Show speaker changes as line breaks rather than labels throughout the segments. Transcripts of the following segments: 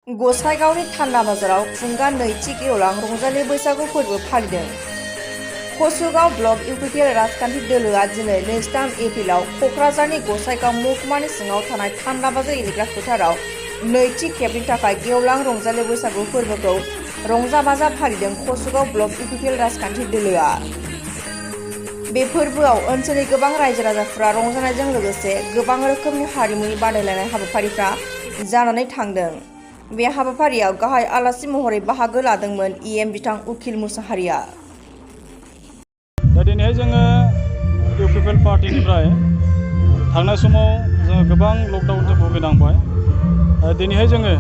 गसाइगावनि थान्ना बाजाराव खुंगा नैथि गेवलां रंजालि बैसागु फोरबो फालिदों। कसुगाव ब्लक इउपिपिएल राजखान्थि दोलोआ दिनै 23 एप्रिलाव कक्राझारनि गसाइगाव महकुमानि सिङाव थानाय थान्ना बाजार गेलेग्रा फोथाराव नैथि खेबनि थाखाय गेवलां रंजालि बैसागु फोरबोखौ रंजा बाजा फालिदों। कसुगाव ब्लक इउपिपिएल राजखान्थि दोलोआ बे फोरबोआव ओनसोलनि गोबां रायजो राजाफोरा रंजानायजों लोगोसे गोबां रोखोमनि हारिमुनि बादायलायनाय हाबाफारिफ्रा जानानै थांदों। बे हाबाफारियाव गाहाय आलासि महरै बाहागो लादोंमोन इएम बिथां उखिल मुसाहारिया।
दिनैहाय जोङो इउपिपिएल पार्टीनिफ्राय थांनाय समाव जोङो गोबां लकडाउनजों भुगिनांबाय। दिनैहाय जोङो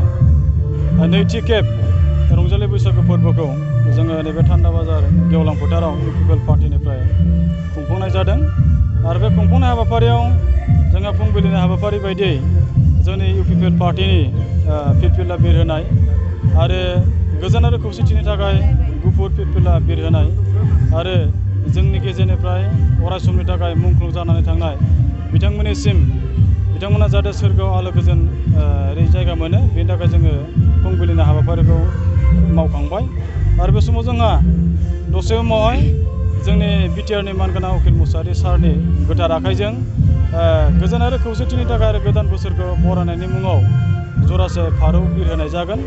नैथि खेब रंजालि बैसागु फोरबोखौ जोङो नैबे थान्दा बाजार गेवलां फोथाराव इउपिपिएल पार्टीनिफ्राय खुंफुंनाय जादों। आरो बे खुंफुंनाय हाबाफारियाव जोंहा फुंबिलिनि हाबाफारि बायदियै जोंनि इउपिपिएल पार्टीनि फिरफिला बिरहोनाय आरो गोजोन आरो खौसेथिनि थाखाय गुफुर फिरफिला बिरहोनाय आरो जोंनि गेजेरनिफ्राय अराय समनि थाखाय मुंख्लं जानानै थांनाय बिथांमोननिसिम बिथांमोना जाहाथे सोरगोआव आलो गोजोन जायगा मोनो, बेनि थाखाय जोङो फुंबिलिनि हाबाफारिखौ मावखांबाय। आरो बे समाव जोंहा दसे समावहाय जोंनि बिटिआरनि मानगोनां उखिल मुसाहारि सारनि गोथार आखाइजों गोजोन आरो खौसेथिनि थाखाय आरो गोदान बोसोरखौ बरायनायनि मुङाव जरासे फारौ बिरहोनाय जागोन।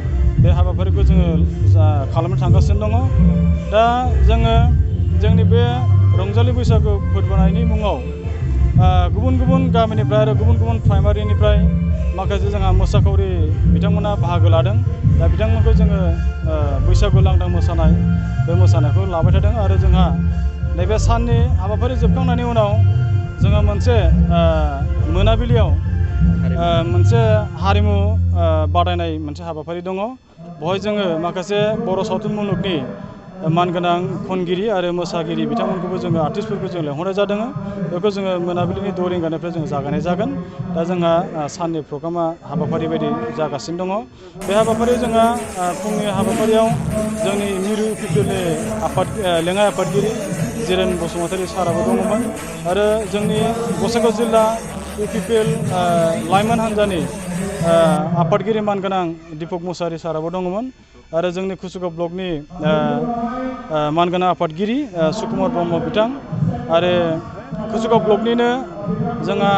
बे हाबाफारिखौ जोङो खालामनो थांगासिनो दङ। दा जोङो जोंनि बे रंजालि बैसागु फोरबोनायनि मुङाव गुबुन गुबुन गामिनिफ्राय आरो गुबुन गुबुन प्राइमारिनिफ्राय माखासे जोंहा मोसाखावरि बिथांमोना बाहागो लादों। दा बिथांमोनखौ जोङो बैसागु लांदां मोसानाय बे मोसानायखौ लाबाय थादों। आरो जोंहा नैबे साननि हाबाफारि जोबखांनायनि उनाव जोङो मोनसे मोनाबिलियाव मोनसे हारिमु बादायनाय मोनसे हाबाफारि दङ। बेवहाय जोङो माखासे बर' सावथुन मुलुगनि मानगोनां खनगिरि आरो मोसागिरि बिथांमोनखौबो जोङो आर्टिस्टफोरखौ जों लेंहरनाय जादों। बेखौ जोङो मोनाबिलिनि 6 रिंगानिफ्राय जों जागायनाय जागोन। दा जोंहा साननि प्रग्रामा हाबाफारि बायदि जागासिनो दङ। बे हाबाफारियाव जोंहा फुंनि हाबाफारियाव जोंनि मिरु इउपिपिएलनि लेङाइ आफादगिरि जिरेन बसुमतारी साराबो दङमोन। आरो जोंनि गसाइगाव जिल्ला इउपिपिएल लाइमोन हान्जानि आफादगिरि मानगोनां दिपक मुसाहारि साराबो दङमोन। आरो जोंनि कसुगाव ब्लकनि मानगोनां आफादगिरि सुकुमार ब्रह्म बिथां आरो कसुगाव ब्लकनिनो जोंहा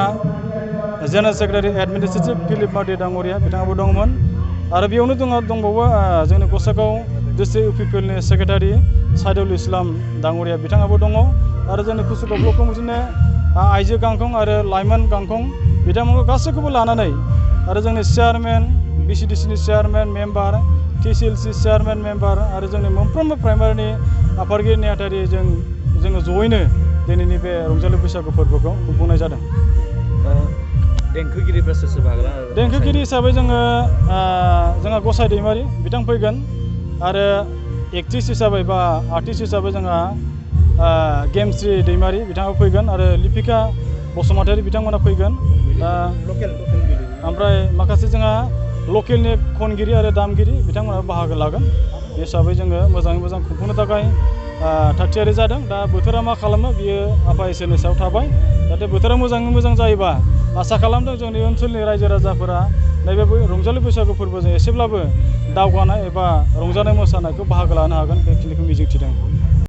जेनेरेल सेक्रेटारि एडमिनिस्ट्रेटिभ फिलिप मार्टि दाङ'रिया बिथाङाबो दङमोन। आरो बेयावनो दंबावो जोंनि गसाइगाव डिस्ट्रिक्ट इउपिपिएलनि सेक्रेटारि साइदुल इस्लाम दाङ'रिया बिथाङाबो दङ। आरो जोंनि कसुगाव ब्लकखौ बिदिनो आइजो गांखं आरो लाइमोन गांखं बिथांमोनखौ गासैखौबो लानानै आरो जोंनि चेयारमेन बिसिडिसिनि chairman member TCLC chairman member आरो जोंनि मोनफ्रोमबो प्राइमारिनि आफादगिरि नेहाथारि जोङो जयैनो दिनैनि बे रंजालि बैसागु फोरबोखौ खुंफुंनाय जादों।
देंखोगिरिफ्रा सोर बाहागो लादों?
देंखोगिरि हिसाबै जोंहा गसाइ दैमारि बिथां फैगोन। आरो एक्ट्रिस हिसाबै बा आर्टिस्ट हिसाबै जोंहा गेमस्रि दैमारि बिथाङाबो फैगोन आरो लिपिका बसुमतारी बिथांमोना फैगोन। ओमफ्राय माखासे जोंहा लकेलनि खनगिरि आरो दामगिरि बिथांमोनाबो बाहागो लागोन। बे हिसाबै जोङो मोजाङै मोजां खुंफुंनो थाखाय थागथियारि जादों। दा बोथोरा मा खालामो बियो आफा इसोरनि सायाव थाबाय। जाहाथे बोथोरा मोजाङै मोजां जायोबा आसा खालामदों जोंनि ओनसोलनि रायजो राजाफोरा नैबे रंजालि बैसागु फोरबोजों एसेब्लाबो दावगानाय एबा रंजानाय मोसानायखौ बाहागो लानो हागोन, बेखिनिखौ मिजिंथिदों।